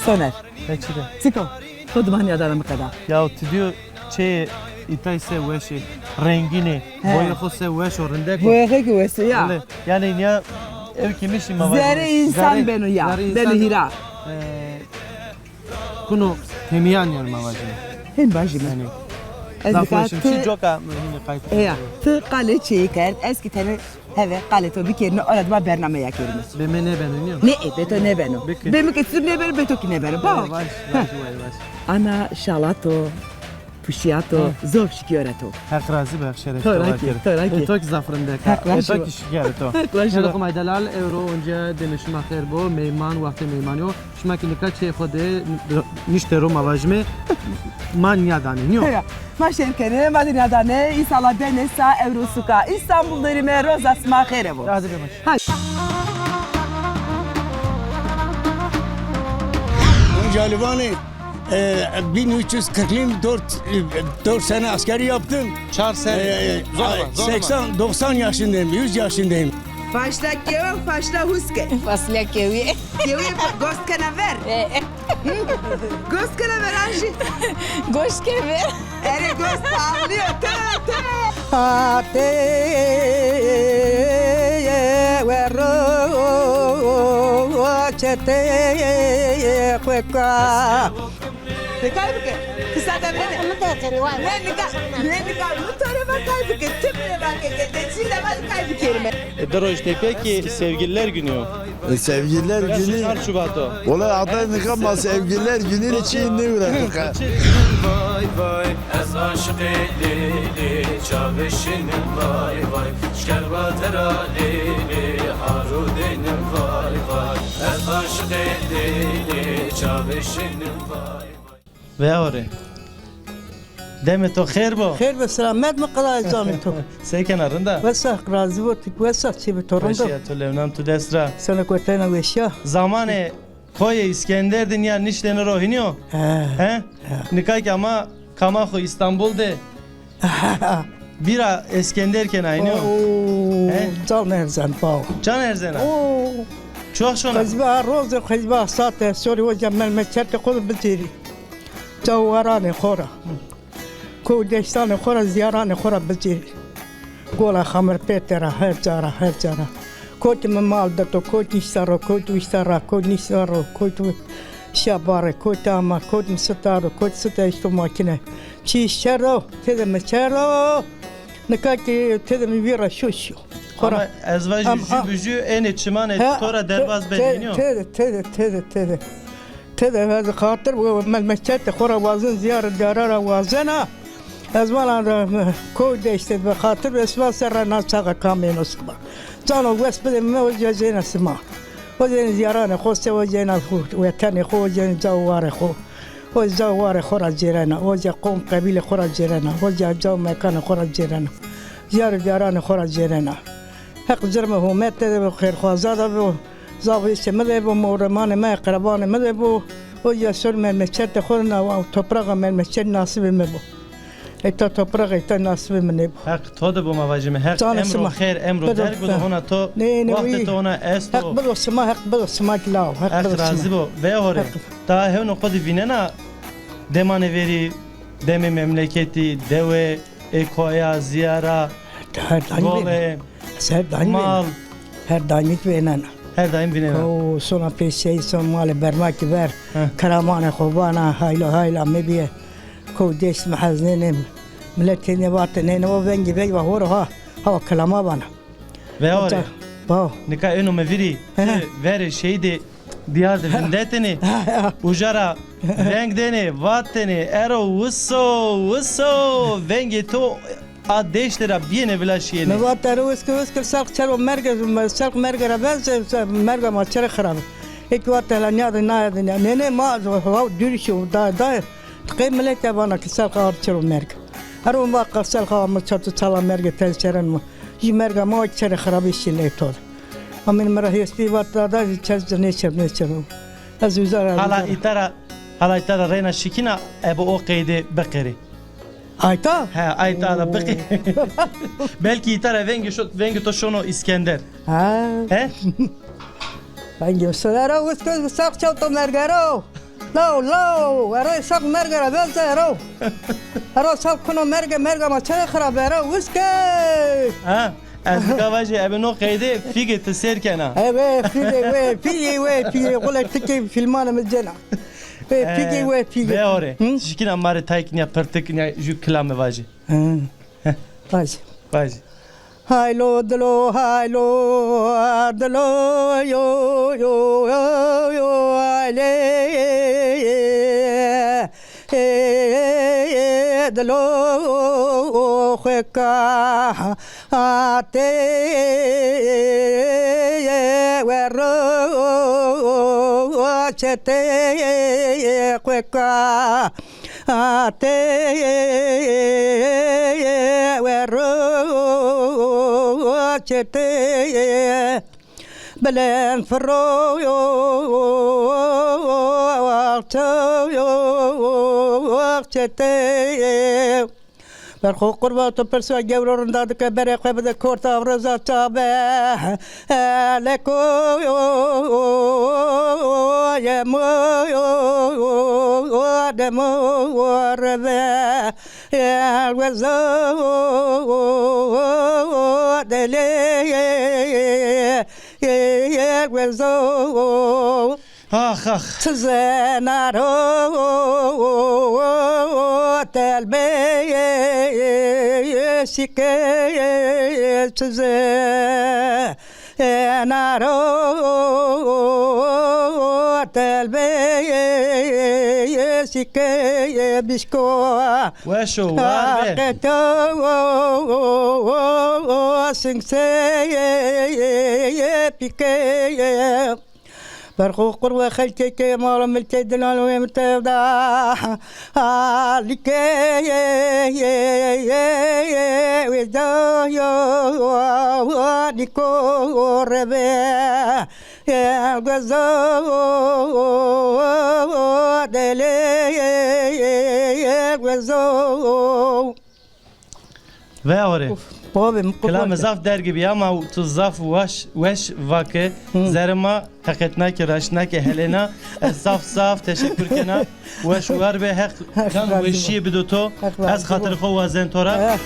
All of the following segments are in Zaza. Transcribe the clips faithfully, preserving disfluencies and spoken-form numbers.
Soner. He, çi de? Çik o? Xo diman nîyadana mi qeda. Ya ti dîyo çê îtay se weş ê, rengîn ê, he, boyê xo se weş o, rindek o. Boyê xo ki weş o ya. Wele, yanî nîya ew ki mişî ma vajî. Zerê însan beno ya. Zerê însan beno hîra. E, kuno hemîyan yanî ma vajî. Hên vajîme. Yanî. Ez zaf weş îm. Ti coka hînî qayt. E ya, ti qalê çêyî kerd, ez ki tenê heve qalê to bikerîne, ona dima bernameya kerîme. Bê mi nêbeno nîyo? Nê, ê, bê to nêbeno. Bê mi ke tu nêbeno, bê to kî nêbeno. Bawo. Vaş, vaş, vaş, vaş. Ana şala to, puşîya to, zof şikîyo ra to. Heq razî bo, Heq şeref to var kî, kero. To ra kî. Ê to kî zaf rindek a. Heq razî bo. Ê to kî şikîyo ra to. Heq razî bo. Xo ma delal, ewro onca demê şima xêr bo. Meyman, wextê meymanî yo. Şima kî nika çê xo de nişte ro ma vajîme, ma nîyadanê, nîyo? Heya, ma şêr kenê, ma de nîyadanê, înşallah benê sa ewro suka. Îstanbul derîme, roza sima xêre bo. Hadi be maş. Hay. Önce Ali Van'ı, e, bin üç yüz kırk dört, e, dört sene askeri yaptım. Çar sene. E, zor var, zor var. Seksen, doksan yaşındayım, yüz yaşındayım. Faşla kew, faşla huske. Faşla kewî. Kewî gost kena ver. E, e. Gost kena ver anjî. Gost ke ver. Erê gost paxlî yo, te, te. Atê wero çetê xo ka. Ti kay bike? Ti sade vene. Mi de teni vay. Ne nika, ne nika, mi to rê va kay bike, ti mi rê va ke, ke, te çî de va kay bikerîme. E, di roj tepîya kî Sevgililer Günü yo. E, Sevgililer Günü. Çar Şubat o. Wele ata nika ma Sevgililer Günü'nü çî nêwirato. Vay vay, ez aşiqê lêlê çavişînim vay vay. Şkerba tera lêlê harûdênim vay vay. Ez aşiqê lêlê çavişînim vay vay. Veya orê. Demê to xêr bo. Xêr be, selamet mi qedayê canê to. Se kena, rind a? Wes a, razî bo, ti wes a, çêbê to rind o? Weşîya to, lewnan tu dest ra. Sena kotena weşîya. Zamanê koyê Îskender de nîya niştêne ro hînî yo? He. He? He. Nika kî ama kama xo Îstanbul de. Bîra Eskender kena hînî yo? Oo, he? Can erzena, bawo. Can erzena? Oo. Çok şona. Xezîbe ha roze, xezîbe ha sate, sorî hoca, memleketê xo de bicêrî. Cawaranê xo ra. Kow deştanê xo ra, zîyaranê xo ra bicêrî. Gola Xamirpêtê ra, her ca ra, her ca ra. Kotîme mal de to, kotî îşta ro, kotî îşta ra, kotî îşta ro, kotî şa bare, kotî ama, kotî sita ro, kotî sita îşto makîne. Çî îşte ro, tede mi çero. Nika kî tede mi vîra şo şîyo. Xora. Ama ez vajî jû bi jû ênê çimanê to ra derbaz benê, nîyo? Tede, tede, tede, tede. Tede ez xatir memleketê xo ra wazin, zîyarê dîyara ra wazena. Ez vana de, ko de îşte bi xatir, ez va serra na çaxa kamêno sima. Cano wes bidê mi, o cêna sima. O cêna zîyaranê xo se, o cêna wetenê xo, o cêna ca û warê xo. O ca û warê xo ra cêrena, o ca qom qebîlê xo ra cêrena, o ca ca û mekanê xo ra cêrena. Zîyarê dîyaranê xo ra cêrena. Heq cirmê homete de bo, xêrxwaza de bo, zavêşê mi de bo, mewremanê mi, eqrebanê mi de bo. O ca ser memleketê xo na, topraxa memleket nasîbê mi bo. Ê ta toprax, ê ta nasîbê mi nêbo. Heq to de bo ma vajîme. Heq emro xêr, emro derg bido hona to, wextê to hona esto. Heq bido sima, Heq bido sima kî lawo. Heq bido sima. Heq razî bo. Veya horê. Heq. Daha hewno xo de vînena demanê verî, demê memleketî, dewe, ê koya, zîyara, gole, mal. Her daîm vînena. Her daîm vînena. Ko sona pêşeyî, son malê bermakî ver, kiramanê xo vana, haylo hayla mi bîye. Ko dêş mi heznênê, miletê nê vatê nêne, o vengî veng va horo ha, hawa kilama vana. Veya orê. Bawo. Nika êno mi vîrî, ti verê şehîdê dîyar de vindetênê. Uca ra veng dênê, vatênê, ero wiso, wiso, vengê to a deştê ra bîyêne vila şîyêne. Mi vat ero wiske, wiske, selq çero merge, selq merge ra vez, merga ma çerê xirab. Ê kî vat hela nîyade nayade nîya. Nê, nê, ma haw dûrî şîyo, da, da. Ti qey miletî ya vana ke selqa ard çero merg. Ero va qe selqa mi çato çala merge tel çeren mi. Jû merga ma çerê xirabî şînê to de. Amîn mi ra hêstî vat dada, çer nêçer, nêçer. Ez uza ra. Hala îta ra, hala îta ra reyna şikîna ebe o qeyde biqerî. Ayta? He, ayta da biqerî. Belkî îta ra vengê şo, vengê to şono Îskender. Ha. He? Vengê mi sera wis kez saq çawto mergero. Law, law, ero saq merge ra veze ero. Ero saq kuno merge, merga ma çere xirab ero, uske. Ha, ez nika vajî, ebe no qeyde fîgê ti sêr kena. Ebe fîgê we, fîgê we, fîgê, qule tikê filmanê mi cena. Ve fîgê we, fîgê. Ve ore. Hı? Şikîna ma rê tayê kî nîya pirtik, nîya ju kilame vajî. Hı. Vajî. Vajî. Haylo dilo, haylo dilo, yo, yo, yo, yo, ayle, e, e, dilo, xweka, ate, wero, çete, xweka. Ate wero çete, bilend firo çete. Berxo qurba to pirsa gewro rinda dike, berê xwe bide korta reza çabe. Leko yemo demo reve, elwezo dele, elwezo. Ax, ax. Çi zenaro telbe şike, çi zenaro telbe şike bişko. Weş o, war be. Aqeto singse pike. Berxo qurbe xelkê ke, mal û milkê dinan wê mi tevda. Halîkê wê da yo, nîko rebe. Guezo dele, guezo. Veya ore. Uf, babê mi qurban. Kilame zaf derg bî ama tu zaf weş, weş vake. Hı. Zerê ma heqetna ke, raştna ke, helêna. Ez zaf zaf teşekkür kena. Weş û war be, Heq can weşîye bido to. Heq razî bo. Ez xatirê xo wazen to ra. Eh.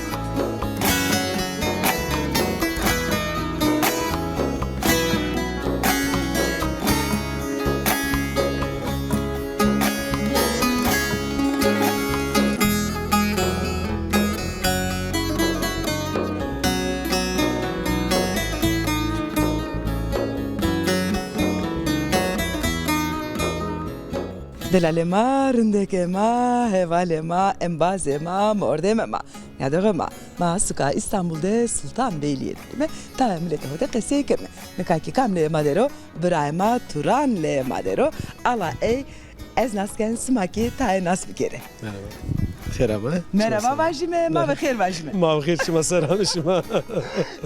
Delalê ma, rindekê ma, hevalê ma, embazê ma, mordemê ma. Nîyadoxê ma, ma suka Îstanbul de Sultanbeyliye de yîme, tayê miletê xo de qesey keme. Nika kî kam leyê ma der o? Birayê ma Turan leyê ma der o. Ala ey, ez nas ken, sima kî tayê nas bikerê. Merhaba. Xêr ame. Merhaba vajîme, ma bi xêr vajîme. Ma bi xêr, şima ser ame şima.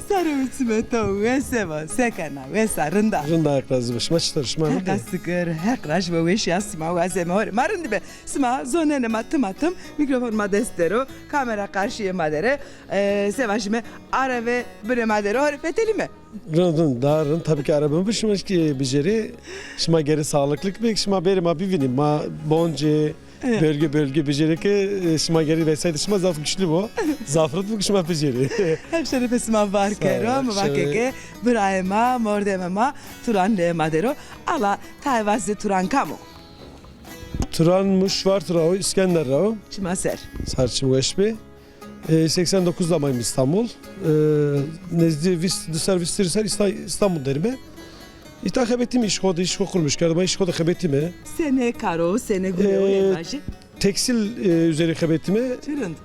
Saro û çimê to wes ebe, se kena, wes a, rind a? Rind a, Heq razî bo. Şima çitur, şima rind ê? Heqa şikir, Heq razî bo, weşîya sima wazeme. Hore, ma rind be. Sima zonenê ma tim a tim, mîkrofon ma dest der o, kamera qarşîyê ma der ê, e, se vajîme, areve binê ma der o, hore fetelîme. Rind, rind, daha rind. Tabii ki araba mı şima ki bicerê, şima gerê sağlıklı bek, şima berê ma bivînî. Ma bonce, bölge bölge bicerê ke, e, şima gerê vesayetê şima zaf güçlü bo. Zaf rind bo ki şima bicerê. Heq şerefê sima var kero, mi vake ke birayê ma, mordemê ma, Turan leyê ma der o. Ala tayê vazê Turan kam o? Turan Muş Vartu ra o, İskender ra o. Çima ser. Ser çim weş bê. E, seksen dokuz de amayım İstanbul. E, nezdî vîst, di ser vîst ser İsta-, İstanbul derime. Îta xebetîme, îş xo de, îş xo kurmuş kerdime, îş xo de xebetîme. Senê karo, senê gurê o, e, vajî? Tekstil, e, üzeri xebetîme. Çi rind.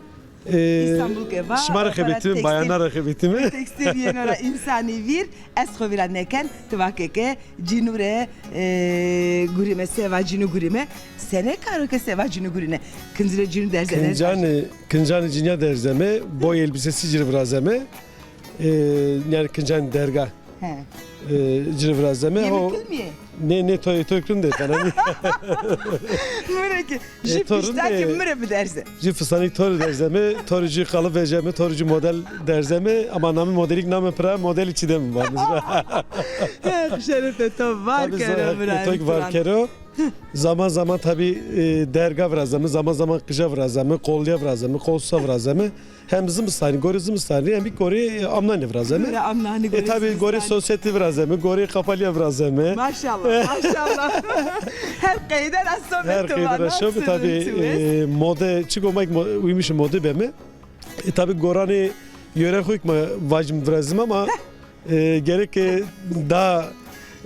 E, Îstanbul ke va, şima ra xebetîme, bayana ra xebetîme. Tekstil yeno ra însanî vîr, ez xo vîra nêken, ti vake ke cînû rê, e, gurîme, seva cînû gurîme. Senê karo ke seva cînû gurîne? Kincirê cînû derzene? Kincanê, kincanê cînîya derzeme, boy elbisesi ci rê virazeme. E, yanî kincanê derga. He. E, ci rê virazeme. Yê mi kilmîye? Nê, nê, to, to rind ê, bena nî. Mi rê ki, e, jû to rind ê. Piştakî mi rê biderze. Jû fistanî to rê derzeme, to rê jû qalib vejeme, to rê jû model derzeme, ama namê modelî name pira, modelî Çîdem vanê mi ra. Heq şerefê to var kero, birayê mi. Tabî, to var kero. Zaman zaman tabî, e, derga virazeme, zaman zaman qija virazeme, qolya virazeme, qolsa virazeme. Hem zimistanî, gorê zimistanî, hem gorê, e, amnanî virazeme. Gorê amnanî, e, gorê zimistanî. Tabî gorê sosyetî virazeme, gorê qapalîya virazeme. Maşallah, maşallah. Her qeyde ra some. Her qeyde ra some, tabî, e, mode, çik o ma kî mo-, uymuş mode beme. E, tabî goranê yore xo kî ma vajim virazim ama, e, gerek, e, daha,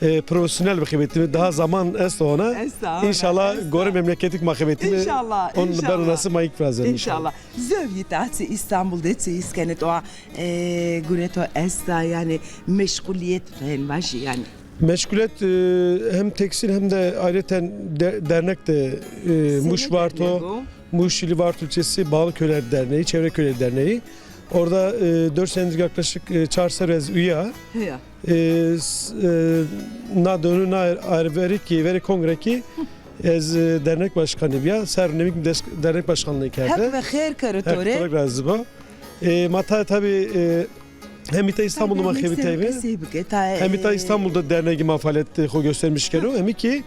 e, profesyonel bixebetîme, daha zaman esto ona. Esta ona, esta. Înşallah gorê memleketî kî ma xebetîme. Înşallah, înşallah. Beno nasîb ma kî virazime înşallah. Înşallah. Zewjî ta çi Îstanbul de çi îskenet o, e, gureto esta, yanî meşgulîyet fen vajî yanî. Meşgulîyet, e, hem tekstîl hem de ayrıyeten de-, dernek de, e, Muş Varto, Muş İl Varto İlçesi Bağlı Köyler Derneği, Çevre Köyleri Derneği. Orada, e, dört senedir yaklaşık, e, çar serr ez üye. Heya. E, s-, e, na dönü na arverî kî, verê kongre kî ez, e, dernek başkanı bîya. Serr newî kî des-, dernek başkanlığı kerde. Heq ve xêr kero to rê. Heq razî bo. E, ma ta tabî, e, hem îta Îstanbul de ma xebiteyme. Hem îta Îstanbul de dernegî ma faaliyet xo göstermiş keno. Hem kî,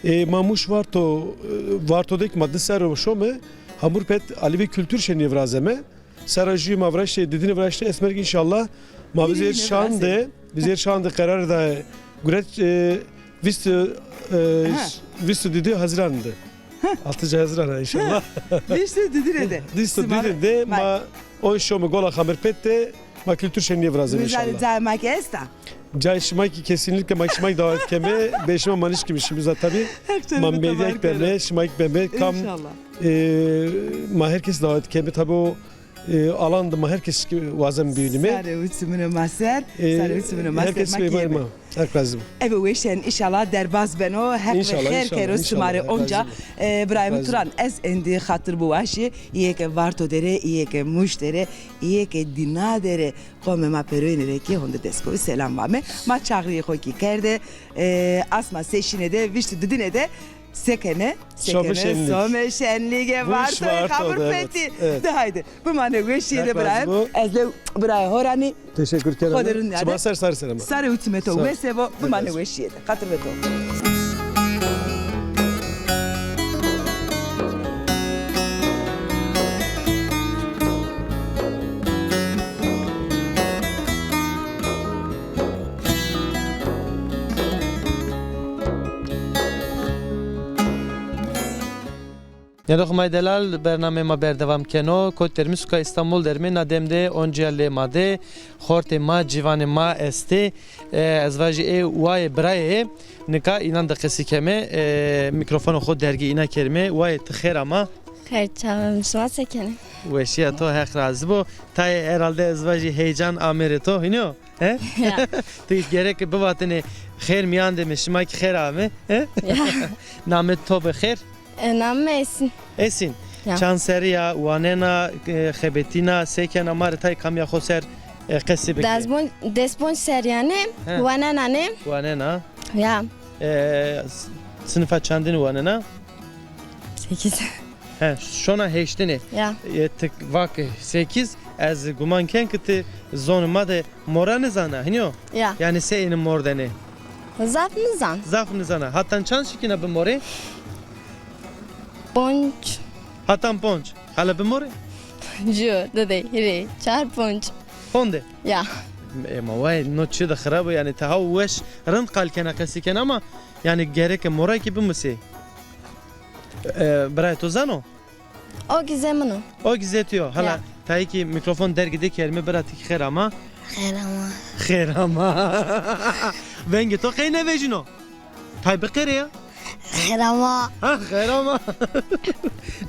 e, ma Muş Varto, e, Varto de kî ma di serr o şome, hamur pet Alevi Kültür Şenliği virazeme. Serra jû ma viraştê, didine viraştê, esmer kî înşallah ma vizêr şan de, vizêr şan de qerar da guret, e, vîst, e, vîst û didî Haziran de. Altıncı Haziran ha înşallah. Vîst û didî de. Vîst û didî de ma on şome Gola Xamirpet de ma kültür şenliği virazeme înşallah. Cayê ma kî esta? Cayê şima kî kesinlikle ma şima kî davet keme. Be şima ma nişkîme şîme za tabî. Ma medya kî beme, şima kî beme. Kam, e, ma her kes davet keme. Tabî o, e, alan de ma her kes kî wazeme bîyîme. Sarê û çimûnê ma ser, e, sarê û çimûnê ma ser. Her kes ma kî bêrma. Heq razî bo. Eve weşen înşallah derbaz beno. Heq ve xêr kero sima rê onca. E, birayê mi Turan, ez êndî xatir biwajî, îyê ke Varto der ê, îyê ke Muş der ê, îyê ke dîna der ê, qomê ma pêroyîne rê kî honde dest ko selam vame. Ma çağrıyê xo kî kerde. E, asma se şîne de, vîst û didîne de sekene, sekene some şenlîgê Vartoyê Xamurpetî. De haydi. Bimane weşîye de birayê. Ez lew birayê ho ra nî. Teşekkür ederim. Xo de rind nîyade. Şima ser, sarê serê ma. Sarê û çimê to wes bo, bimane weşîye de. Xatir ve to. Nêdoxê ma yê delal, bernameyê ma berdewam keno. Kot der îme, suka Îstanbul der îme, na dem de oncîya lê ma de, xortê ma, ciwanê ma estê. E, ez vajî ê wayê birayê, nika înan de qesî keme, e, mîkrofonê xo dergê îna kerîme. Wayê, ti xêr ama? Xêr çaxê mi, şima se kenê? Weşîya to, Heq razî bo. Tayê herhalde ez vajî heyecan ame rê to, hînî yo? He? Ya. Ti gerek bivatêne xêr mîyan de me, şima kî xêr ame, he? Ya. Namê to bi xêr? E, namê mi Esîn. Esîn. Ya. Çand serrî ya, wanena, e, xebetîna, se kena, ma rê tay kamîya xo ser, e, qesî bike. Des ponc, des ponc serrî yanî, he, wanena nê. Wanena. Ya. E, s-, sinifa çandinî wanena? Sekiz. He, şona heştinî. Ya. E, ti vake sekiz, ez guman ken ki ti zonê ma de mora nizana, hînî yo? Ya. Yanî se ênî mordene? Zaf nizan. Zaf nizana. Hatan çand şikîna bimorê? Ponc. Hatan ponc. Hala bimorê? Ju, didê, hîrê, çar, ponc. Honde? Ya. Ema way, no çi de xirab o, yanî ti haw weş rind qal kena, qesî kena ama yanî gereke mora kî bimusê. E, birayê to zano? O kî zê min o. O kî zê to yo. Hala tayê kî mîkrofon dergî de kerîme, bira ti kî xêr ama. Xêr ama. Xêr ama. Vengê to qey nêvejîno? Tay biqerê ya. Xêr ama. Ha, xêr ama.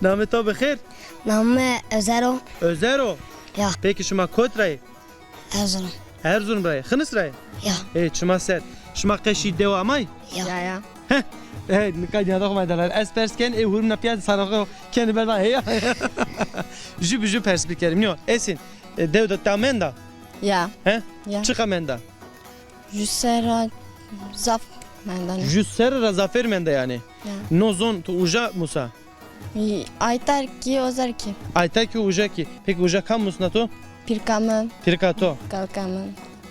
Namê to bi xêr? Namê mi Özer o. Özer o? Ya. Peki şima kot ra yê? Erzurum. Erzurum ra yê. Xinis ra yê? Ya. Ê, çima ser. Şima qeşî dew amay? Ya. Ya, ya. Heh. Ê, nika nîyada xo ma delal. Ez pers ken, ê hurmîna pîya saraxo kenî berdan. Heya. Ju bi ju pers bikerîm. Nîyo, Esîn, e, dew de ta menda? Ya. He? Ya. Çiqa menda? Ju serra zaf. Mendane. Jû serre ra zafêr menda yanî. Ya. No zon tu uca musa? Ayta kî, ozer kî. Ayta kî, uca kî. Peki uca kam musna to? Pîrka mi. Pîrka to. Kalka mi.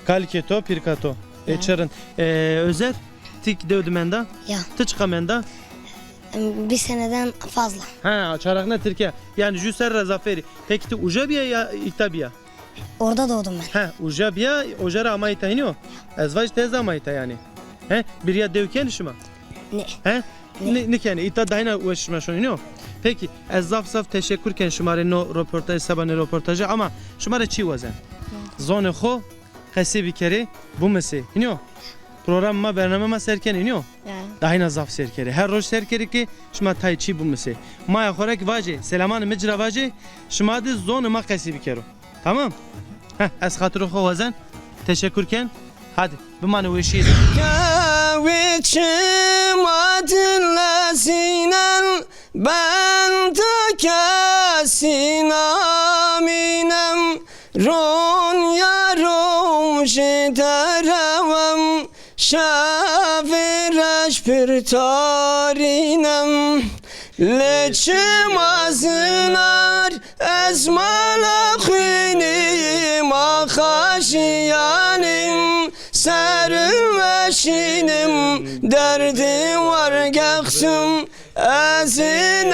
Kalkê to, pîrka to. E, ya. Çi rind. E, Özer, ti kî dew de menda? Ya. Ti çiqa menda? Em, bir seneden fazla. Ha, çarexna Tirkîya. Yanî jû serre ra zafêrî. Peki ti uca bîya ya îta bîya? Orada doğdum ben. He, uca bîya, uca ra ama îta hînî yo? Ez vaj ti ez ama îta yanî. He, bîrîya dew kenî şima? Ne. He? Ne. Nî-, nîkenî. Îta dayna weş şima şonî hînî yo? Peki, ez zaf zaf teşekkür ken şima rê no roportaj, seba nê roportajî, ama şima rê çî wazen. Zonê xo qesî bikerê, bimisê. Hînî yo? Program ma, bername ma ser kenê, hînî yo? Ya. Dayna zaf ser kerê. Her roj ser kerê ke şima tay çî bimisê. Maya xo ra kî vacê, selamanê mi ci ra vacê, şima de zonê ma qesî bikero. Tamam? Heh, ez xatirê xo wazen. Teşekkür ken. Hadi, bimanê weşîye de. Kewê çima dil lezînen, ben ta kesî namînem. Ronya rojê derewem, şevê reş pir tarînem. Lê çima zinar ez mala xwînî, ma xajîyanîm, ser weşînim, derdî wargextim, ez ê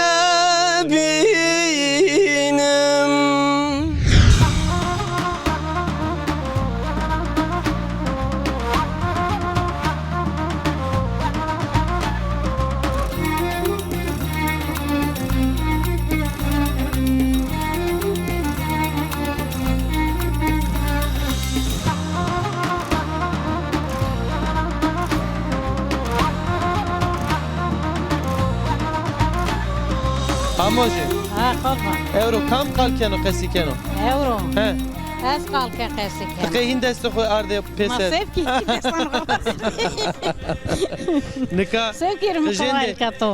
nebînim. Amojê. Ha, kalkan. Ewro kam qal keno, qesî keno? Ewro. He. Ez qal ke qesî keno. Ti qey hîn destê xo arde pêser? Ma sev kî, kî destan xo. Nika qijêndê,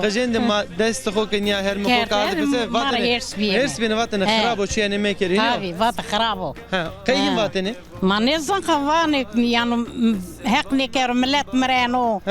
qijêndê ma destê xo ke nîya hermê xo ke arde pêser, vatêne, hêrs bîyêne. Hêrs bîyêne, vatêne xirab o, çîyêne mekerê, hînî yo? Tabî, vatê xirab o. Ha, qey hîn vatêne? Ma nêzan qe vanê, yanî, Heq nêkero, milet mireno,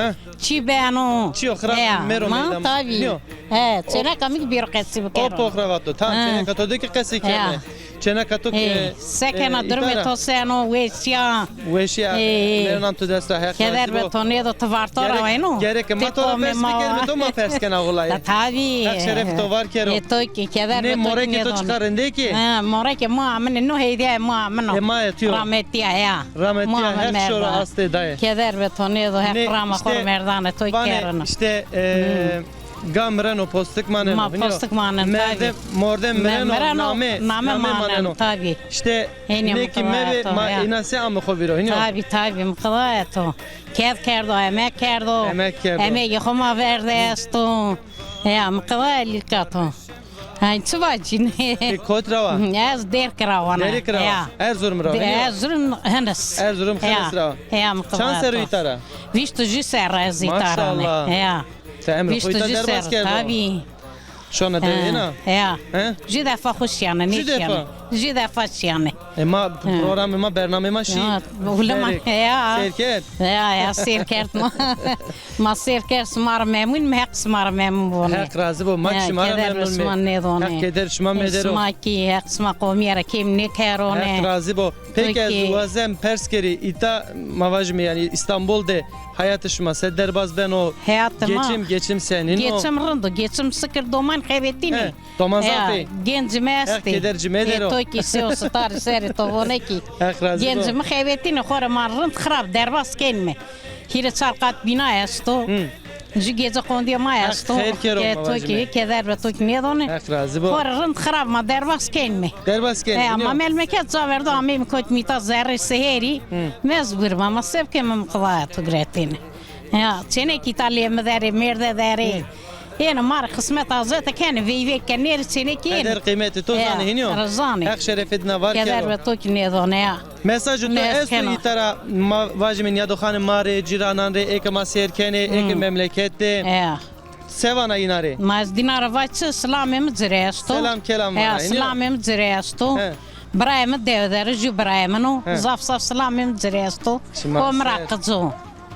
çî beno. Çîyo xirab mero meydan. Tabî. He, çêneka mi kî bêro qesî bikero. O pox ra vato. Tamam, çêneka to de kî qesî kerdê. Çêneka to kî, e, se kena, durumê to seno, weşîya? Weşîya, e, e, nênan to dest ra, Heq razî bo. Keder be to nêdo, ti varto ra wayno. Gereke ma to ra pers bikerîme, to ma pers kena wulay. Tabî. Heq şerefê to var kero. E, to kî keder be to kî nêdo. Nê morekê to çiqa rindek ê? Ha, morekê ma amine, no hêdîyayê ma amino. E, ma etîyo. Rametîya ya. Rametîya, Heq şoro astê daye. Keder be to nêdo, Heq rama xo merdanê to kî kerino. Îşte, e, ga mireno, postik maneno. Ma postik maneno, tabî. Mordem mireno, name, name maneno, tabî. Îşte, nê kî mebe, ma îna se ame xo vîro, hînî yo? Tabî, tabî, mi qedaya to. Ked kerdo, emek kerdo. Emek kerdo. Emegê xo ma verde esto. Ya, mi qedaya lîka to. Hay, çi vacîne? Ti kot ra wa? Ez Dêrk ra wana. Dêrk ra wa? Ya. Erzurum ra wa, hînî yo? Erzurum Hinis. Erzurum Hinis ra wa. Ya, mi qedaya to. Çand serr o îta ra? Vîst û jû serr ez îta ra ne. Maşallah. Ya. Ti emrê xo îta derbaz kerdo. Tabî. Şona de êna? Ya. He? Jû defa xo şîyane, nêşîyane. Jû defa? Jû defa şîyane. E, ma programê ma, bernameyê ma şî. Ya, ulema, ya. Sêr kerd? Ya, ya, sêr kerd ma. Ma sêr kerd, sima ra memnun me, Heq sima ra memnun bone. Heq razî bo, ma kî şima ra memnun me. Keder be sima nêdone. Heq keder şima medero. Sima kî, Heq sima qomîye ra kêm nêkerone. Heq razî bo. Peki, ez wazen pers kerî, îta ma vajîme, yanî Îstanbul de hayatê şima se derbaz beno? Hayatê ma. Geçim, geçim senîn o? Geçim rind o, geçim sikir, doman xebetînê. He, doman zaf ê. Gencê mi estê. Heq keder ci medero. Ê to kî sê û sitarî serê to vone kî. Heq razî bo. Gencê mi xebetînê, xo rê ma rind xirab derbaz kenîme. Hîrê çar qat bîna esto. Hı. Jû gece qondîya ma esto. Heq xeyr kero. Ke to kî, keder be to kî nêdonê. Heq razî bo. Xo rê rind xirab ma derbaz kenîme. Derbaz kenîme. He, ama memleket ca verdo, ameyme kotîme îta zerrê seherî. Hı. Mecbur ma, ma se bikeme, mi qedaya to giretêne. Ya, çênekî îta lê mi der ê, mêrde der ê. Hı. Êne ma rê xismet azete kenê, veyvek kenê, nêrê çênekî êne. Qeder qîmetê to zanê, hînî yo? Zanê. Heq şerefê dina var kero. Keder be to kî nêdone ya. Mesajê to esto îta ra, ma vajîme nîyadoxanê ma rê, cîranan rê, ê ke ma sêr kenê, ê ke memleket de. Ya. Se vana îna rê? Ma ez dîna ra vaj çi, silamê mi ci rê esto. Selam kelam vana, hînî yo? Ya, silamê mi ci rê esto. He. Birayê mi dewe der o, jû birayê min o. He. Zaf zaf silamê mi ci rê esto. O mi ra qic o.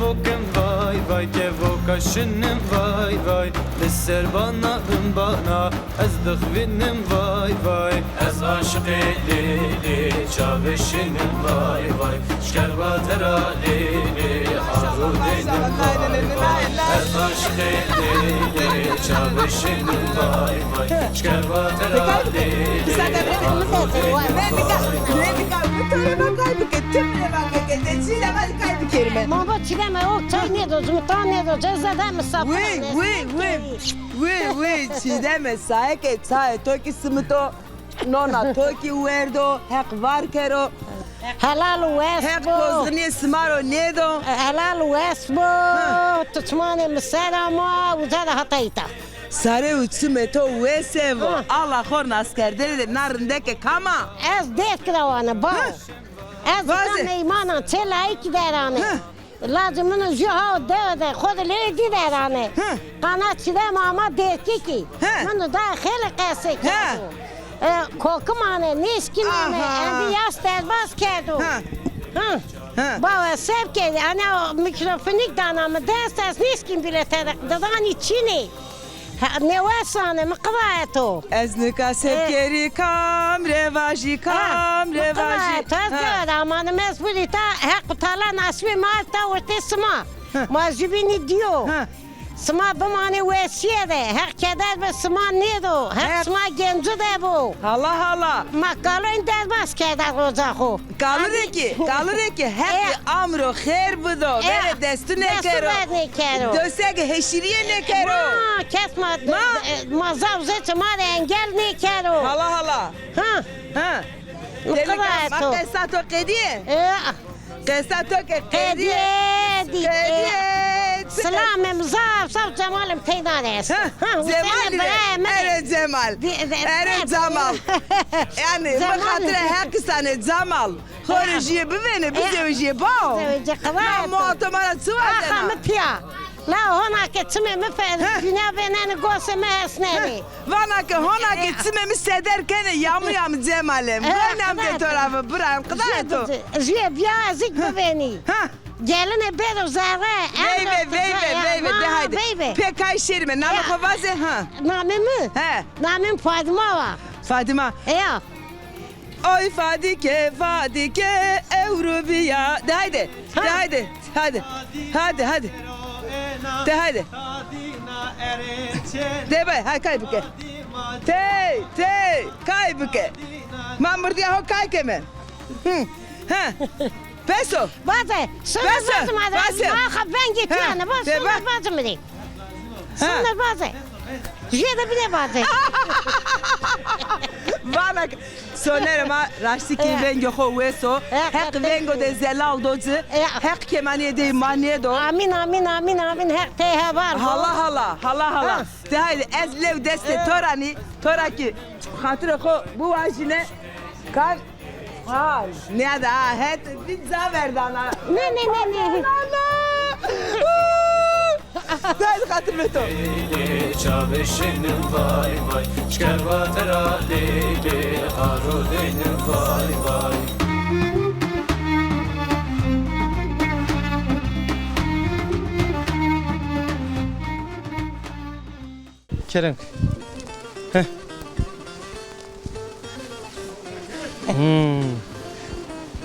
kevokim vay vay, kevoka şinim vay vay. Li ser bana bin bana, ez dixwînim vay vay. Ez aşiqê Lêlê, çavê şinim vay vay. Şkerba tera Lêlê, haro deynim vay vay. Ez aşiqê Lêlê, çavê şinim vay vay. Şkerba tera Lêlê, haro deynim vay vay. Kay bike, tim rê vake ke, te çî de vake kay bikerime. Ma bo Çîdeme, o çay nêdo, cimitan nêdo, cezede misafir. Wê, wê, wê. Wê, wê, Çîdeme, saye ke çayê to kî simito, nona to kî werdo, Heq var kero. Helal û wes bo. Heq kozginîyê sima ro nêdo. Helal û wes bo. Ha. Tu çimanê mi ser ama, uca de hata îta. Sare û çimê to wes vo. Ha. Ala xo naskerdene de na rindeke kam a? Ez Dêrk ra wane, bawo. Ha. Ez îta meymanan çê layikî der ane. Ha. Lacê min o jû ha dewe de, xo de lê dî der ane. Hi. Qana Çîdem ama Dêrkikî. Hi. Min o da xeylê qesey kerdo. E, kokim ane, nêşkîn ane, endî yas derbaz kerdo. Hi. Hi. Hi. Bawe seb kerdî, ane o mîkrofonîk dana mi dest, ez nêşkîn bîle te de, didanî çînê. Ha, nêwes ane, mi qibaeto. Ez nika se kerî, kam rê vajî, kam rê vajî. Mi qibaeto, ez dewe de amanim, ez bûrî ta, Heq û Teala nasîbê ma ta wertê sima. Hi. Ma jûbînî dîyo. Hi. Sima bimanê wesîye de. Heq keder bi sima nêdo. Heq sima gencu de bo. Hala hala. Ma kaloyn derbaz kerda roca xo. Kalirê kî, kalirê kî Heqî amro xêr bido, verê destû nêkero. Destû ver nêkero. Dosege heşîrîye nêkero. Ma, kes ma, ma zaf zê çima de engel nêkero. Hala hala. Ha. Ha. Qesa to. Ma qesa to qedîye? E. Qesa to ke qedîye. Qedîye. Qedîye. Silamê mi zaf zaf Cemalê mi teyna de est. Ha. Ha, Cemal. Ere Cemal. Ere Cemal. Yanî mi xatirê Heqî sanê Cemal. Xo rê jîyê bivêne, bizewejîyê bao. Zewejê qibaeto. Na moa to ma ra çi wazena? Axa mi pîya. La hona ke çimê mi fe-, dinya vênenê gosê mi hesnenê. Vana ke hona ke çimê mi seder kenê, yamûya mi Cemalê. Goynam de to ra vi, bira, qidaeto. Jûye bîya ez kî bivênî. Ha. Geline bêro zerre. Veyve, veyve, veyve, de haydi. Pê kay şêrîme, namê xo vaze, ha. Namê mi? He. Namê mi Fadîma wa. Fadîma. Eya. Oy Fadike, Fadike, ewro bîya. De haydi, de haydi, hadi. Hadi, hadi. De haydi. De bay, hay kay bike. Tey, tey, kay bike. Ma mirdîya ho kay keme. Hı, ha. Beso. Vaze, soner vaze, vaze. Ma xa vengê tîyane, vaze, soner vaze mi rê. Ha. Soner vaze. Jê de bine vaze. Vana ke, sonerê ma raştî kî vengê xo wes o. Heq vengo de zelal do ci. Heq kemanîyê dey ma nêdo. Amîn, amîn, amîn, amîn. Heq tey heval bo. Hala, hala, hala, hala. De haydi, ez lew destê to ra nî, to ra kî xatirê xo biwajîne. Kan Ha, nîyada, ha, het, bir ca verdana. Ne, ne, ne, ne. Dayı xatir ve to. Çavê şinim vay vay, şkerba tera lê lê, haro deynim vay vay. Kerem. Heh. Hmm.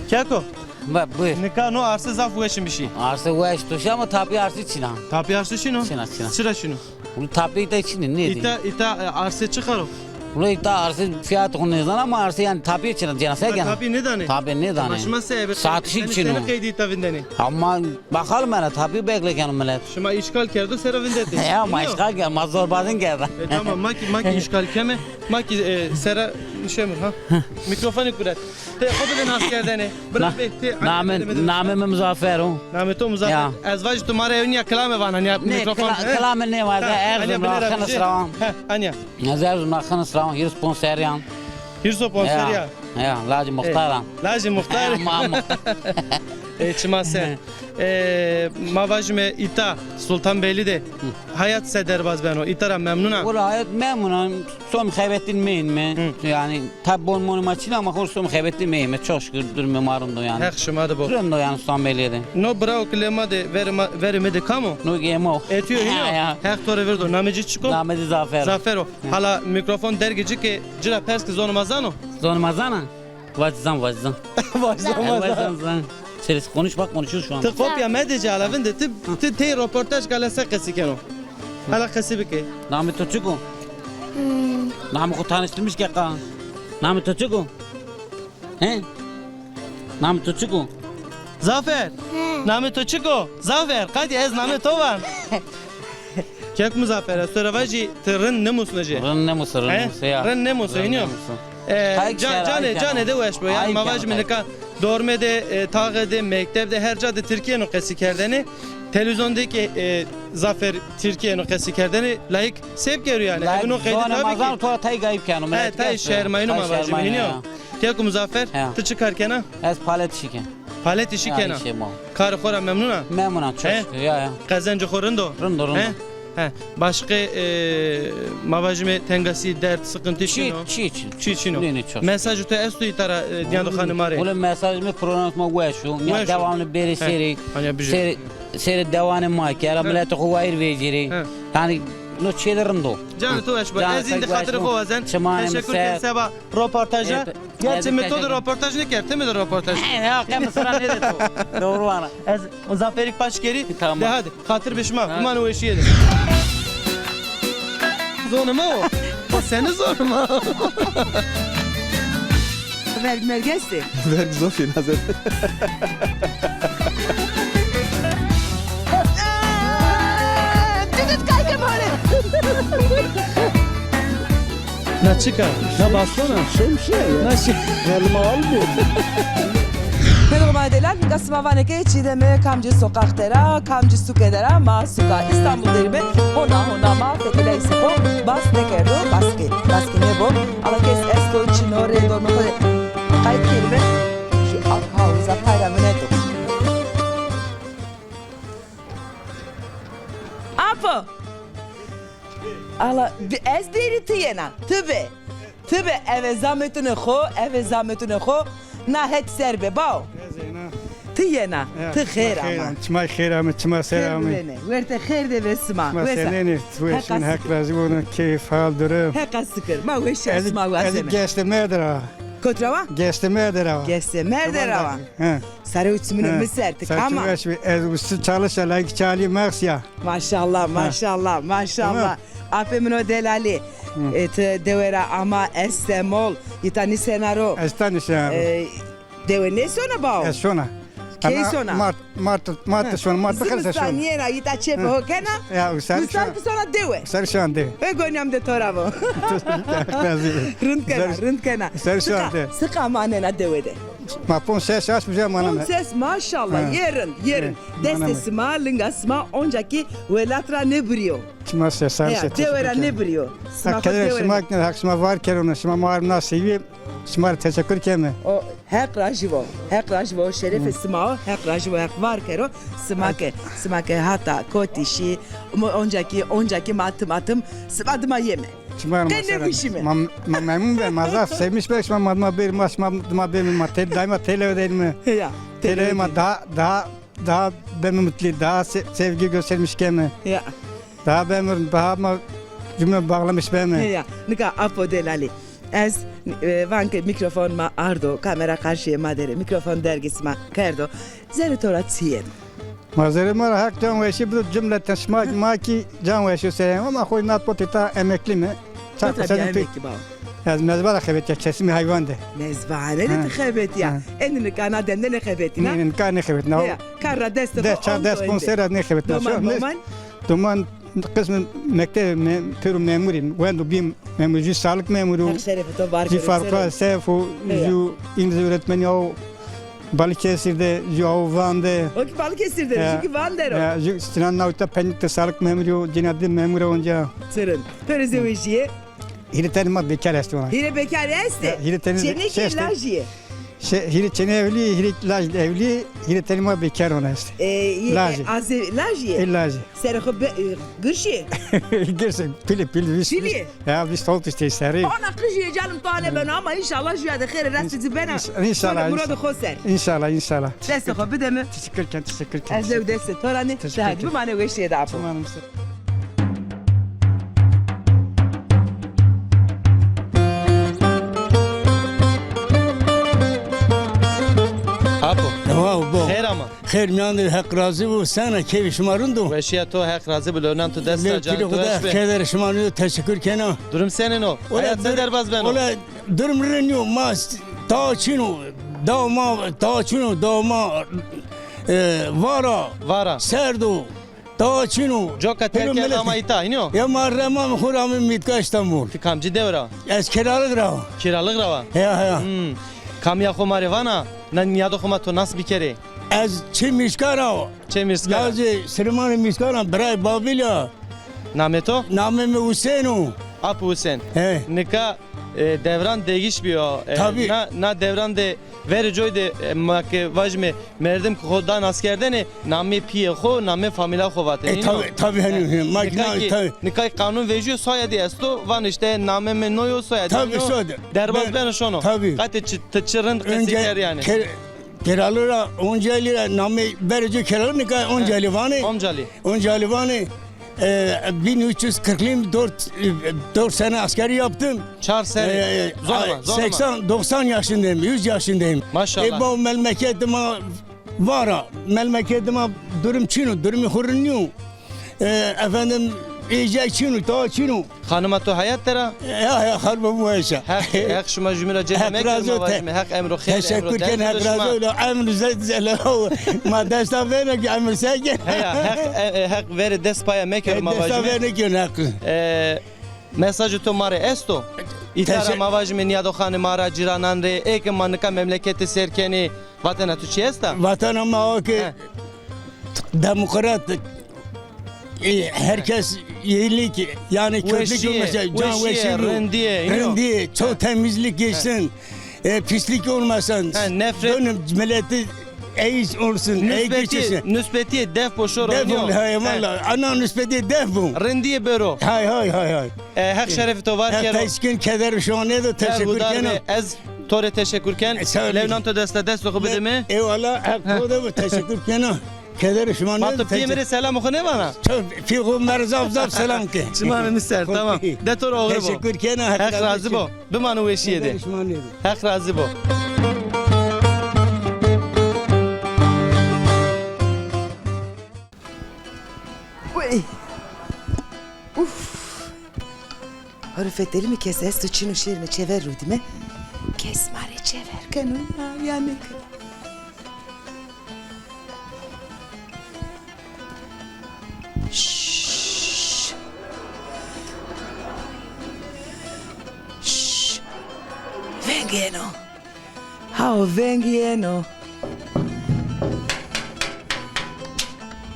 Keko. Ba, buyur. Nika no arse zaf weş imişî. Arse weş to şi ama tapî arse çin a. Tapî arse çin o? Çin a, çin a. Çira çin o? Tapî îta çin a, ne? Îta, îta, e, arse çi qaro? Wulay ta arsî fiyat xo nêzana ama arsî yanî tapî çin cena se gena. Tapî nêdanê? Tapî nêdanê. Ama şima se ebe? Satışî çin o. Seni qeydî ta vindene. Ama bakalım hele, tapî bekle keno millet. Şima îşgal kerdo sera vindetê. Ya ma îşgal kerdo, ma zorbazîn kerda. E, tamam, ma ki, ma ki îşgal keme, ma ki, e, sera nişemir ha. Mikrofonu kuret. Te xo bide nas kerdene. Bira be, te namê, namê mi Muzaffer o. Namê to Muzaffer. Ya. Ez vajî tu ma rê ewnîya kilame vana, ya mikrofon. Nê, kilame nêvaze, Erzurum ra Xinis ra wan. He, anya. Ez Erzurum ra Xinis ra wan, hîris ponc serrî yan. Hîris ponc serrî ya. Ya, lajê muxtar a. Lajê muxtar. Ma muxtar. E, çima ser. E, ma vajime îta Sultanbeyli de hayat se derbaz beno? Îta ra memnun a? Wela hayat memnun a. Som xebetîn meyîn mi? Yanî tab bon monî ma çin a ama xo som xebetîn meyîn mi. Çok şükür durumê ma rind o yanî. Heq şima de bo. Rind o yanî Sultanbeyli de. No bira o ki lê ma de verê ma, verê mi de kam o? No gê ma o. Etîyo hînî yo? Ya. Heq to rê virdo. Namê ci çik o? Namê ci Zafer. Zafer o. Hala mikrofon dergê ci ke ci ra pers ke zonê ma zano? Zonê ma zana? Vacizan, vacizan. Vacizan, vacizan. Vacizan, zan. Seyret, konuş bak, konuşuyoruz şu an. Ti kopya medê ci, ala vinde, ti, ti tey roportaj ke, ala se qesî keno. Ala qesî bike. Namê to çik o? Namê xo tanıştırmış ke qa. Namê to çik o? He? Namê to çik o? Zafer. He. Namê to çik o? Zafer, qatî ez namê to van. Kek Muzaffer, ez to ra vajî, ti rind nimusne ci. Rind nimusne, rind nimusne ya. Rind nimusne, hînî yo? E, canê, canê de weş bo. Yanî ma vajîme nika dorme de, e, taxe de, mekteb de, her ca de tirkî yeno qesî kerdene. Televîzyon de kî, e, Zafer tirkî yeno qesî kerdene. Layik se bikero yanî. Layik, ebe no qeyde zonê ma zano, to ra tay gayb keno. He, tay şermayno ma vajîme, hînî yo? Kek Muzaffer, ti çi kar kena? Ez palet îşî ken. Palet îşî kena. Karê xo ra memnun a? Memnun a, çok şükür, ya, ya. Qezencê xo rind o? Rind o, rind o. He? He. Başqe, e, ma vajîme tengasî, derd, sıkıntı çin o? Çî, çî çin. Çî çin o. Nê, nê, çok. Mesajê to esto îta ra, e, dîyando xanima rê? Wele mesajê mi, programê ma weş o. Ya, devamlı bêrê sêrê. Sêrê, sêrê dewanê ma ke, ra miletê xo wayîr vecîrê. Yanî no çîyê de rind o. Canê to weş bo. Ez îndî xatirê xo wazen. Teşekkür ken seba roportaja. Gerçi mi to de roportaj nêkerd, ti mi de roportaj. Ya, qe mi sira nêde to. Doğru vana. Ez o Zaferî paç kerî. Tamam. De hadi, xatir be şima. Hadi. Bimanê weşîye de. Zonê ma o. O senî zonê ma? Verg merg estê. Verg zof ê, naze. Didit kayke mare. Na çik a? Na baston a? Şemsiye ya. Na şi- Elma almıyor. Pêro ma delal, nika sima vanê ke çî de me, kamcî soqax der a, kamcî suke der a, ma suka Îstanbul der îme, hona hona ma fetelay seko, bas nêkerdo, bas ke, bas ke nêbo, ala kes esto, çin o, rê dormê xo de qayt kerîme, jü ap hawiza pay ra vineto. Apo! Ala, bi-, ez dêrî ti yena, ti be. Ti be, eve zametûnê xo, eve zametûnê xo, na het ser be, bao. Ez yena. Ti yena, ti xêr ama. Çima xêr ame, çima ser ame. Werte xêr de ve sima. Çima senenê, tu weşin, Heq razî bo, keyf hal durum. Heqa sikir, ma weşîya sima wazeme. Ez Geşte Merde ra. Kotra wa? Geşte Merde ra wa. Geşte Merde ra wa. He. Sarê û çimûnê mi ser, ti kam a? Saçım weş be, ez ustu çalışa, layik çalî maxsîya. Maşallah, maşallah, maşallah. Tamam. Apê min o delalî. E, ti dewe ra ama, Estemol, îta nîsena ro. Ez ta nîsena ro. E, dewe nêsona bao? Ez sona. Key sona? Mart, mart, mart sona, mart xirse sona. Zimistan yena, îta çepê ho kena. Ya, usar sona. Usar ki sona dewe. Usar sona dewe. E, gonîyam de to ra vo. Rind kena, rind kena. Usar sona dewe. Siqa manena dewe de? Ma ponc ses aşm uza manena. Ponc ses, maşallah, yê rind, yê rind. Destê sima, linga sima, onca kî welat ra nêbirîyo. Çima se, sar se, dewe ra nêbirîyo. Sima xo dewe ra. Heq şima var kero, şima ma na sewî, şima rê teşekkür keme. O, Heq rajî vo, Heq rajî vo, şerefê sima o, Heq rajî vo, Heq var kero. Sima ke, sima ke hata kotî şî, onca kî, onca kî ma tim a tim sima dima yeme. Çima ma sera, ma, ma memnun be, ma zaf sevmiş be, şima ma dima bêrî, ma şima dima bêrî, ma tel, daima têlewe de me. Ya, têlewe ma daha, daha, daha beme mutlu, daha se-, sevgi göstermiş keme. Ya. Daha beme, daha ma cümle bağlamış beme. Ya, nika apo delalî. Ez, e, van ke mîkrofon ma ardo, kamera qarşîyê ma der ê, mîkrofon dergê sima kerdo. Zerrê to ra çi yeno? Ma zerrê ma ra Heq can weşî bido cumleten şima, ma kî can weşî seyem. Ama xo nat potê ta emeklî me. Çar qisê emeklî, bao. Ez mezba de xebetîya, kesimê heywan de. Mezbahane de ti xebetîya. Ha. Êndî nika na dem de nêxebetîna? Nê, nê, nika nêxebetîna. Heya, kar ra dest xo. Des çar des ponc serr ra nêxebetîna. Doman, doman. Doman qismê mektebê me-, pêro memurî, wendo bî memur, jû sağlık memuru. Heq şerefê to bar kero. Jû fabrika sef o, jû İngilizce öğretmeni o. Balıkesir'de, jû awo Van de. O ki Balıkesir'de, jû ki Van der o. Ya, jû Sinan Navit'te Pendik'te sağlık memuru, cina di memur o onca. Çirin. Pêro zewejîyê? Hîrê tenê ma bekar estê ona. Hîrê bekar estê? Ya, hîrê tenê. Çênekî lajî yê? Şey, hîrê çênê evlî, hîrê laj evlî, hîrê tenê ma bekar ona estê. E, lajî. Lajî. E, lajî yê? E, lajî. Serê xo be-, e, girşî? Girşî, pîlî, pîlî, vîst, vîst. Pîlî? Ya, vîst altmış tey serrî. Ana qijî yê, canım to hanê beno ama înşallah jûya de xêrê rastî ci bena. Înş-, înşallah, muradê xo ser. Înşallah, înşallah. Destê xo bide mi. Teşekkür ken, teşekkür ken. Ez lew destê to ra nê. Teşekkür ken. Hadi bimanê weşîye de apo. Bimanê mi ser. Apo. Wow, bo. Xêr ama. Xêr mîyan de, Heq razî bo. Sena, keyfê şima rind o? Weşîya to, Heq razî bo. Lew nan to dest ra, canê to weş be. Keder şima nîyo, teşekkür kena. Durum senên o? Heyat se derbaz beno? Ola durum rind nîyo. Ma s-, da çin o. Da ma, da çin o, da ma, e, vara. Vara. Serd o. Da çin o. Coka terk kerd ama îta, hînî yo? Ya ma remam xo ra mi mîtka Îstanbul. Ti kamcî dew ra? Ez kiralık ra. Kiralık ra wa? Heya, heya. Hmm. Kamîya xo ma rê vana, na nîyado xo ma to nas bikerê. Ez Çê Mîrska ra. Çê Mîrska ra. Lazê Silêmanê Mîrska ra, birayê Babil a. Namê to? Namê mi Husên o. Apo Husên. He. Nika, e, devran değiş bîyo. E, tabî. Na, na devran de verê coy de, e, ma ke vajîme merdim ke xo da naskerdene, namê pîyê xo, namê famîla xo vatêne. E, tabî, tabî, henî, he, ma nika kî, tabî. Nika kî qanûn vejîyo, soyadî esto, van îşte namê mi no yo, soyadî no. Tabî, soyadî. Derbaz beno şono. Tabî. Qatê çi, ti çi rind qesey kerd yanî. Kiralı ra, Oncali ra, namê verê ci kiralı, nika Oncali vanê. Oncali. Oncali vanê, e, bin üç yüz kırk dört, e, dört sene askeri yaptım. Çar sene. E, zor ama, zor ama. Seksen, doksan yaşındayım, yüz yaşındayım. Maşallah. E, bu memleketime vara, memleketime durum çin o, durum xo rind nîyo. E, efendim, êcek çin o, ta çin o. Xanima to heyat der a? Ya, ya, xanima mi weş a. Heq, Heq şima jumî ra cênê mekero, ma vajîme. Heq emro xêr, emro tenê do şima. Teşekkür ken, Heq razî bo. Emr zed zele. Ma desta vêno ki emr se ken. Heya, Heq, e, e, Heq verê dest paya mekero, ma vajîme. Desta vêno ki Heq. E, mesajê to ma rê esto? Îta ra ma vajîme nîyadoxanê ma ra, cîranan rê, ê ke ma nika memleketê sêr kenê, vatena to çi esta? Vatena ma o ki demokrat, e, herkes iyilik, yani kötülük olmasa, can weşîye, rindîye, rindîye, çok temizlik geçsin, e, pislik olmasın. Dönüm milleti iyi olsun, iyi geçirsin. Nusbetîye def bo şoro. Def bo, he, valla. Ana nusbetîye def bo. Rindîye bero. Hay, hay, hay, hay. E, Heq şerefê to var kero. Teşekkür, keder şima nêdo, teşekkür kena. Ez to rê teşekkür ken. Lew nan to dest ra, destê xo bide mi. Eyvallah, Heq to de bo, teşekkür kena. Keder şima nêdo. Ma to pîyê mi rê selamê xo nêvana? To pîyê xo mi rê zaf zaf selam ke. Çimanê mi ser, tamam. De to rê oxir bo. Teşekkür kena, Heq razî bo. Bimano weşîye de. Keder şima nêdo. Heq razî bo. Wey. Uf. Haro fetelîme, kes esto çin o, şêrîme çêver rûdîme. Kes ma rê çêver keno ya, ya nêkeno. Şşş. Şşş. Veng yeno. Hawo veng yeno.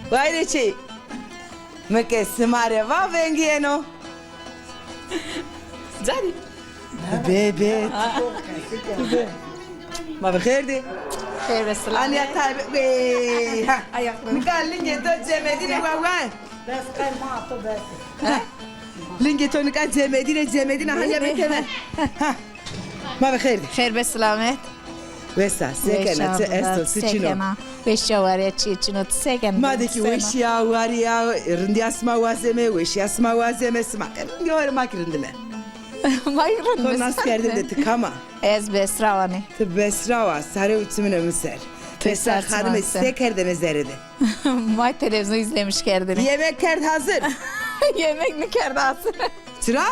Wayîrê çê. Mi ke sima rê va veng yeno. Canî. Bê, bê. Ma bi xêr dî. Xêr ve selam. Aniya taybet. Bê. Ha. Nika lingê to cemedîne wa wa. Bes qey ma to bes. Ha? Lingê to nika cemedîne, cemedîne, hanya bê teme. Ha. Ma bi xêr dî. Xêr be selamet. Wes a, se kena, çi esto, çi çin o? Weşîya warîya çî çin o, ti se kena? Ma de kî weşîya warîya, rindîya sima wazeme, weşîya sima wazeme, sima ke rindî, ma kî rindîme. Ma kî rindîme. To nas kerdin de ti kam a? Ez Besra wanî. Ti Besra wa, sare û çimine mi ser. Besra xanime, se kerdene zere de? Ma televîzyon izlemiş kerdine. Yemek kerd hazır. Yemek mi kerd hazır? Çira?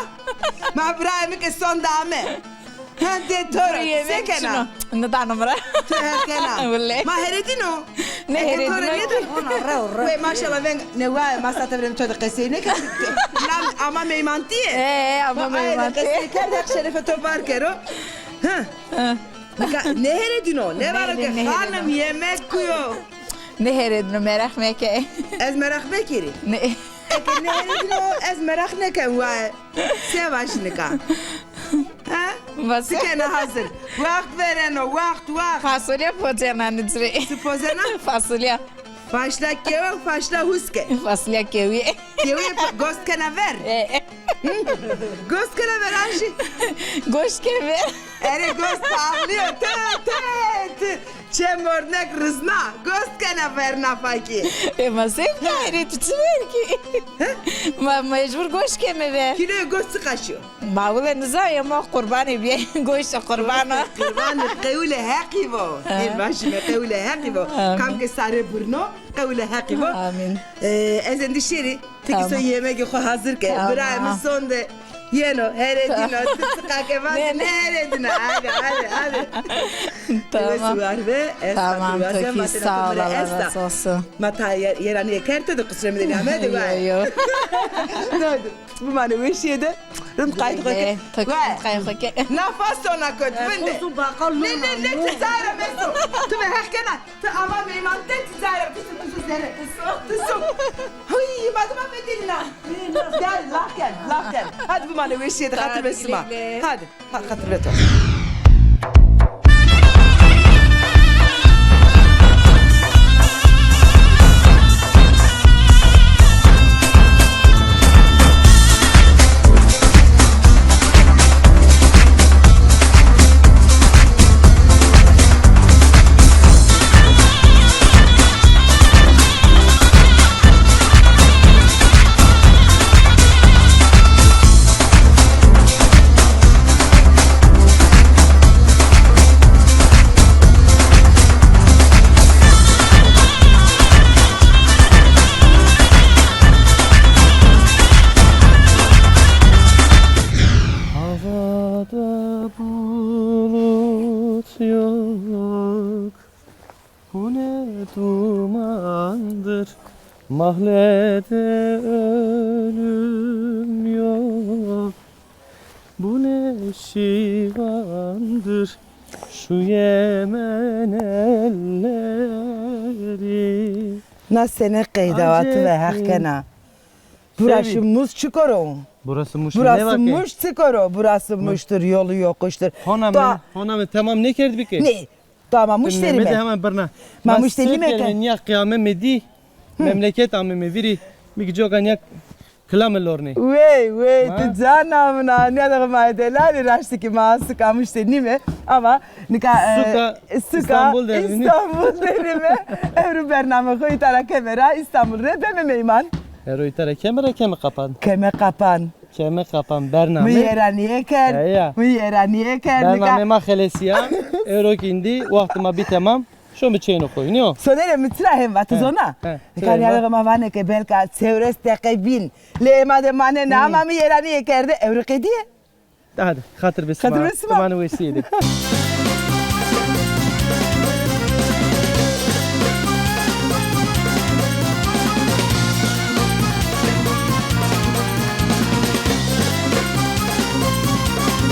Ma birayê mi ke sonde ame. Ha, dê to ro. Yemek sekena. Çino. Nidano mi ra. To heqena. Wele. Ma heredîno. Ne heredîno. Wê maşallah veng ne wa ma sa tevrem to de qesey neke. Lan ama meymantîye. Ee, ama meymantîye. Qesey kerd, Heq şerefe to bar kero. Ha. Nika ne heredîno, ne varo ke xanim yemek kuyo. Ne heredîno, meraq meke. Ez meraq mekirî. Ne. Eke ne heredîno, ez meraq nekem waye. Se vajî nika. Ha? Bas. Ti kena hazir. Waxt vereno, waxt, waxt. Fasulye pocena nicirê. Ti pozena? Fasulye. Faşla kewe, faşla huske. Fasulye kewe. Kewe gost kena ver. E, e. Gost kena ver aşî. Goş ke ver. Ere gost paxlî yo. Te, te, te. Çe mordnek rizna. Gost kena ver nafakî. E, ma sey bika, erê tu çi ver kî? Ma mecbur goş keme ver. Kîloyê gost çiqa şîyo? Ma wile nizanî, ma qurbanê bîye. Goştê qurban o. Qurbanê qewlê Heqî bo. Hêr vajîme qewlê Heqî bo. Kam ke sarê birno, qewlê Heqî bo. Amîn. E, ez endî şêrî. Ti kî so yemegê xo hazir ke. Tamam. Birayê mi sonde yeno, heredîno, ti çiqa ke vazî ne heredîno. Hadi, hadi, hadi. Tamam. Wes û war be, ez xatir wazem, ma tena to mi ra esta. Sağ ol, Allah razı olsun. Ma ta yer-, yeranîye kerd, to de qusure mi de nîyame de. Yo, yo. Hadi, bimane weşîye de, rind qayît xo ke. Rind qayît xo ke. Nafa sona kot, vinde. Ne, ne, ne, ti zara meso. Tu me heq kena. Ti ama meyman te, ti zara, ti su, ti su zere. Ti su. Ti su. Hıy, ma dima fetelina. Gel, laf gel, laf gel. Hadi bimane weşîye de, xatir be sima. Hadi, ha, xatir be to. Havada bulut yok, bu ne dumandır, mahallede ölüm yok. Bu ne şivandır, şu Yemen elleri. Na sene qeyda wa ti ve heq kena. Burası Muş çikor o? Burası Muş. Burası Muş çikor o? Burası Muştur, yolu yokuştur. Hona mi, hona mi tamam ne kerd bike? Ne? Tamam, muşterî me. Hemen birna. Ma muşterî me ke. Niya qiyame me dî. Memleket ame me vîrî. Mi ki coka niya kilame lornê. Wey, wey, tu cana min a. Niya de ma delalî, raştî ki ma suka muşterî nîme. Ama nika, e, suka, suka İstanbul derî me. Ewro bername xo îta ra keme ra, İstanbul rê beme meyman. Ero îta ra keme ra, keme qapan. Keme qapan. Keme qapan bername. Mi yeranîye kerd. Heya. Mi yeranîye kerd. Bername ma xelesîya. Ewro kî îndî, wextê ma bî temam. Şome çêno xo, nîyo? Sonerê mi çira hem va, ti zona? He, he. Nika nîyadoxê ma vanê ke belka çewres deqe bîn. Lê ema de manena, ama mi yeranîye kerde, ewro qedîye. Hadi, xatir be sima. Xatir be sima. Ti mane weşîye de.